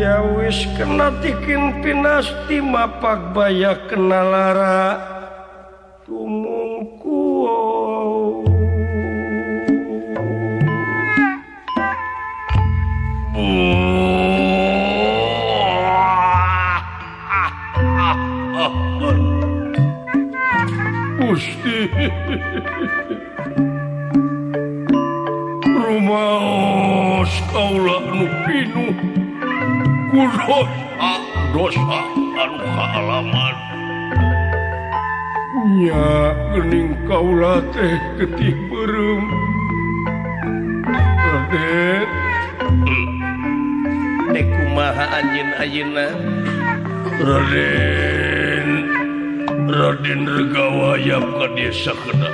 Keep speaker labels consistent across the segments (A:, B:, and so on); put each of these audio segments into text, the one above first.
A: Ya wis kena tikin pinasti mapak bayak kena lara tumungku. Gusti rumaos kaula anu pinuh ku dosa anu kaalaman nya geuning kaula teh getih beureum Raden. Dek kumaha anjeun ayeuna Raden? Raden Regawa yap ka desa kena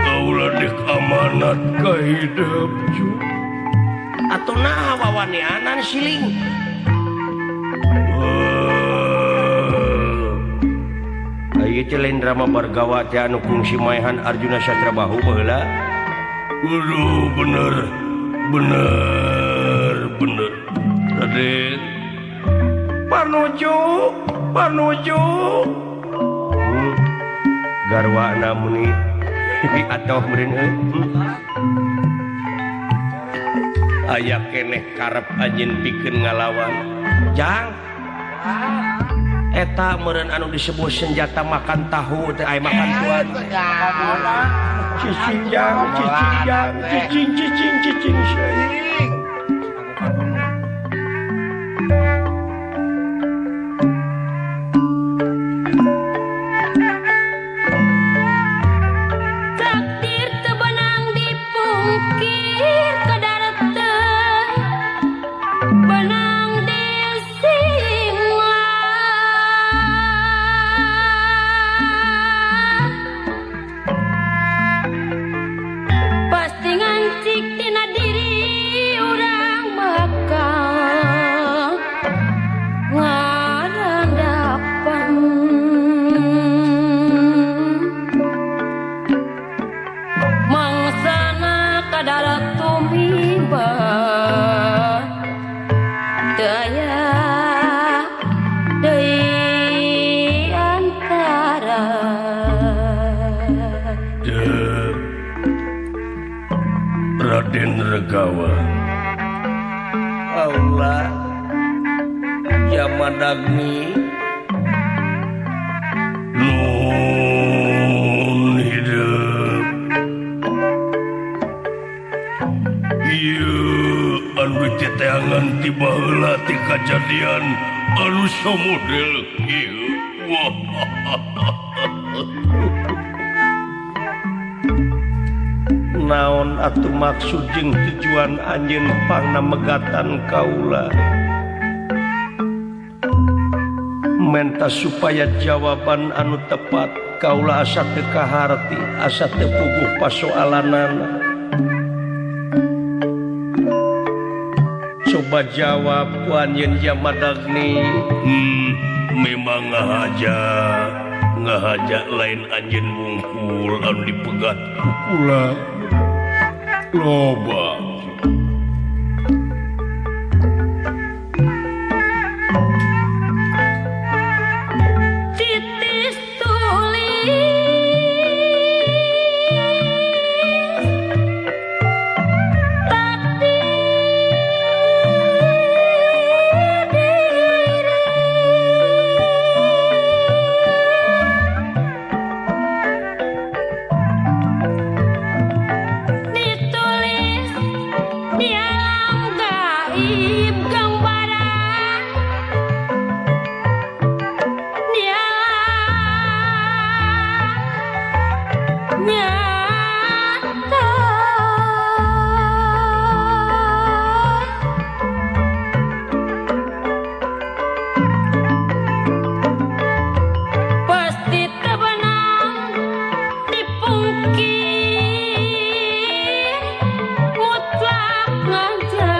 A: kaula dek amanat ka hidep ju
B: atuh naha wawanianan siling. Ieu teh lain drama Bargawa teh anu kungsi maehan Arjuna Sastrabahu baheula.
A: Aduh bener bener bener Raden panuju panuju.
B: Garwana muni atoh meureun euy.
A: Aya keneh karep anjeun pikeun ngalawan.
B: Jang. Eta meureun anu disebut senjata makan tahu teh aya makan tuan.
A: Cicing jang, cicing jang, cicing cicing cicing cicing.
C: Takdir tebenang dipungkir kadarten benang disinglah pasti ngancik tina diri urang bakal ngarandapan mangsana kadara tumiba teu aya deui antara.
A: Raden Regawa Allah Yamadagni nun hidup ieu anu teteangan ti baheula ti kajadian anu samodel ieu.
B: Naon atuh maksud jeung tujuan anjeun pangna megatan kaula? Menta supaya jawaban anu tepat kaula asa teu kaharti, asa teu puguh pasoalanana. Coba jawab ku anjeun Yamadagni.
A: Memang ngahaja ngahaja lain anjeun wungkul anu dipegat ku kula. Loba
C: titis tulis takdir diri ditulis di alam gaib gambaran di alam nyata. Pasti terbenam dipungkir mutlak ngajar.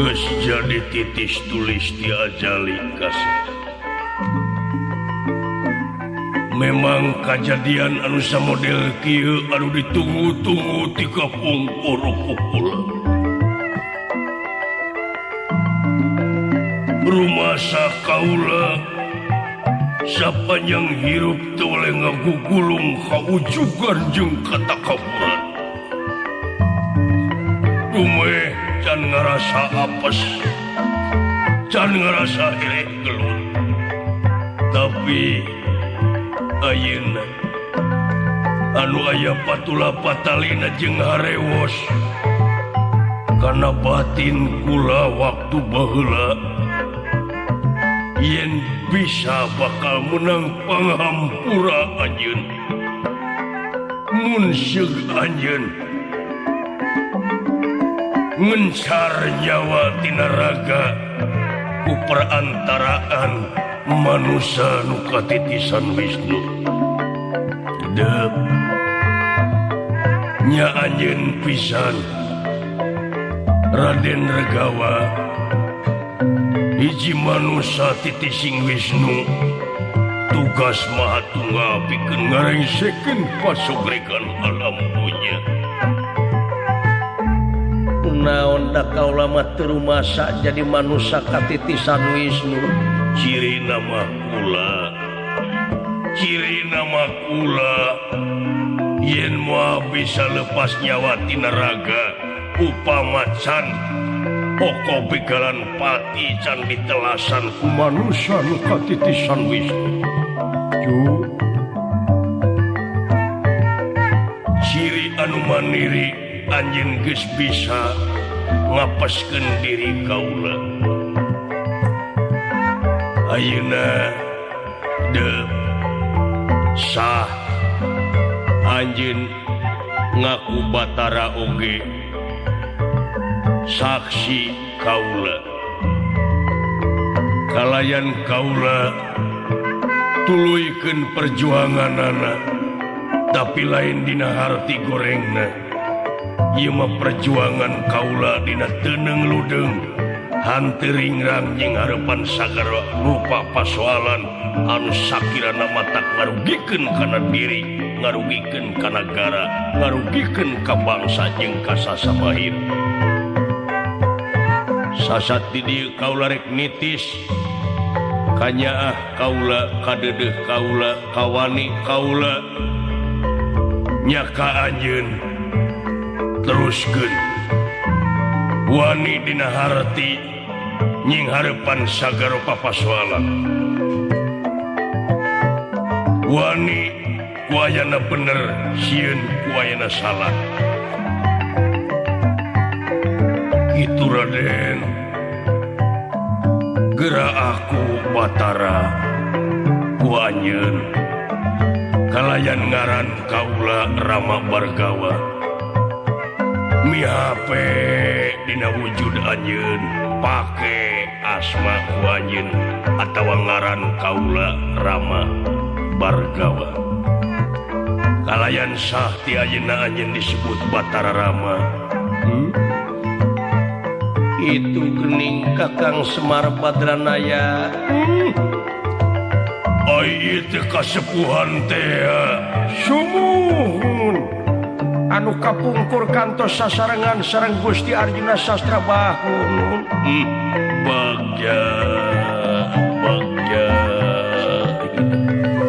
A: Geus jadi titis tulis ti ajali kasih. Memang kajadian anu samodel kieu anu ditunggu-tunggu ti kapungkur kukula. Rumasa kaula sapanjang hirup teu oleh ngagugulung kaujugan jeung katakaburan. Dumeh can ngarasa apes, can ngarasa eleh gelut. Tapi ayeuna anu aya patula patalina jeung harewos kana batin kula waktu baheula yen bisa bakal menang panghampura anjeun mun seug anjeun ngencar nyawa tina raga ku perantaraan manusia nu katitisan Wisnu. Dep nya anjeun pisan Raden Regawa hiji manusia titising Wisnu tugas maha tunggal pikeun ngarengsekeun pasogregan alam dunya.
B: Naon da kaula mah teu rumasa jadi manusia katitisan Wisnu.
A: Ciri nama kula, ciri nama kula yen moal bisa lepas nyawa tina raga upama can pokok begalan pati can ditelasan ku manusia nu katitisan Wisnu. Ciri anu mandiri anjeun geus bisa ngapeskeun diri kaula. Ayeuna de sah anjeun ngaku Batara oge saksi kaula. Kalayan kaula tuluykeun perjuanganana tapi lain dina harti gorengna. Ieu mah perjuangan kaula dina teuneng ludeung hanteu ringrang jeung harepan sagara rupa pasoalan anu sakirana matak ngarugikeun kana diri, ngarugikeun ka nagara, ngarugikeun ka bangsa jeung ka sasamahir. Sasat di dieu kaula rek nitis kanyaah kaula, kadeudeuh kaula, kawani kaula nya ka anjeun teruskeun wani dina harti nying harepan sagara papasoalan. Wani ku ayana bener, sieun ku ayana salah. Kitu Raden, geura aku Batara ku anjeun kalayan ngaran kaula Rama Bargawa. Mihape dina wujud anjeun pake asma ku anjeun atawa ngaran kaula Rama Bargawa. Kalayan sah ti ayeuna anjeun disebut Batara Rama.
B: Itu gening Kakang Semar Badranaya.
A: Ai ieu teh kasepuhan teh.
B: Sumuhun anu kapungkur kantos sasarengan sareng Gusti Arjuna Sastrabahu.
A: Bagja bagja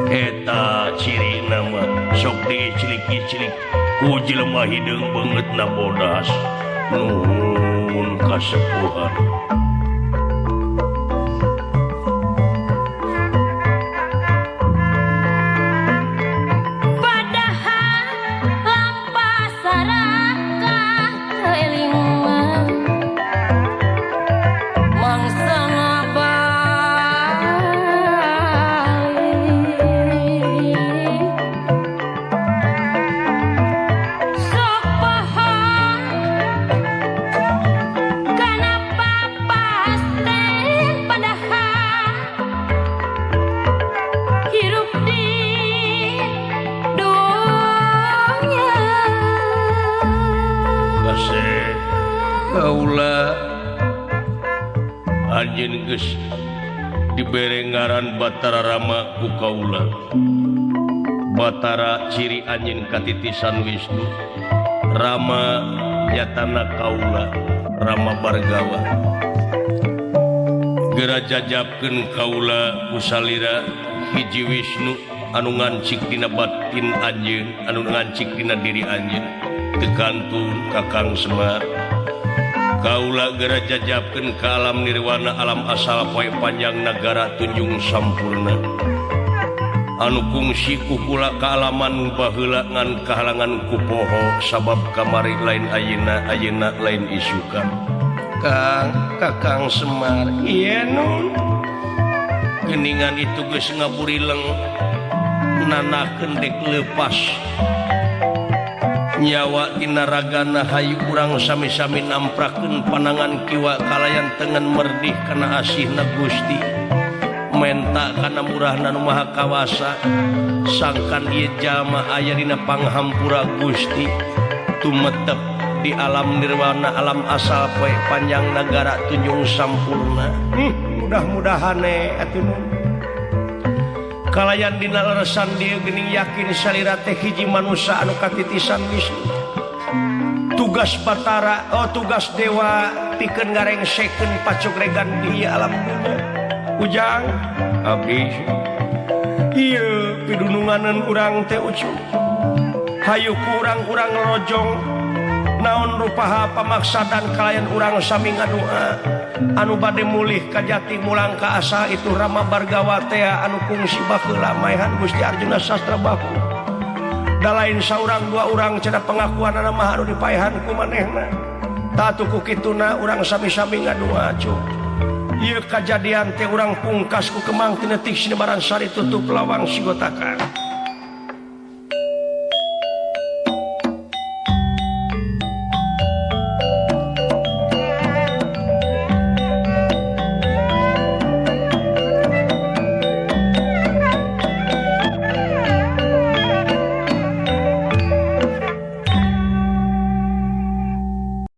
A: eta ciri nama sok dicilik-cilik ku jelema hideung beungeutna bodas. Nuhun kasepuhan.
C: Sok bohong, kenapa?
A: Anjeun geus dibere ngaran Batara Rama ku kaula. Batara ciri anjeun katitisan Wisnu, Rama nyatana kaula, Rama Bargawa. Geura jajabkeun kaula ku salira hiji Wisnu anu ngancik dina batin anjeun, anu ngancik dina diri anjeun, teu kantun Kakang Semar. Kaula geura jajabkeun ka alam nirwana, alam asal poe panjang nagara tunjung sampurna. Anu kungsi ku kula kaalaman baheula ngan kahalangan ku poho sabab kamari lain ayeuna, ayeuna lain isukan. Kang, Kakang Semar, ieu nun. Geuningan itu geus ngaburileng nanakeun dek leupas. Nyawa tina ragana hayu urang sami-sami namprakeun panangan kiwa kalayan tengen merdih kana asihna Gusti. Menta kana murahna nu Maha Kawasa, sangkan ieu jalma aya dina panghampura Gusti, tumetep di alam nirwana, alam asal poe panjang nagara tunjung sampurna. Mudah-mudahan atuh nun. Kalayan dina leresan dieu geuning yakin salira teh hiji manusa anu katitisan Wisnu. Tugas Batara, oh tugas dewa pikeun ngarengsekeun pacogregan di alam dunya. Ujang abdi ieu pidununganeun urang teh ucu. Hayu ku urang-urang ngelojong naon rupaha pamaksadan kalayan urang sami ngadua anu bade mulih ka jati mulang ka asal itu Rama Bargawa tea anu kungsi baheula maehan Gusti Arjuna Sastra Bahu. Da lain saurang dua urang cenah pengakuanana mah anu dipaehan ku manehna. Tatu ku kituna urang sami-sami ngadua cu. Ieu kajadian teh urang pungkas ku kemang tinetik sinebaran sari tutup lawang sigotakan.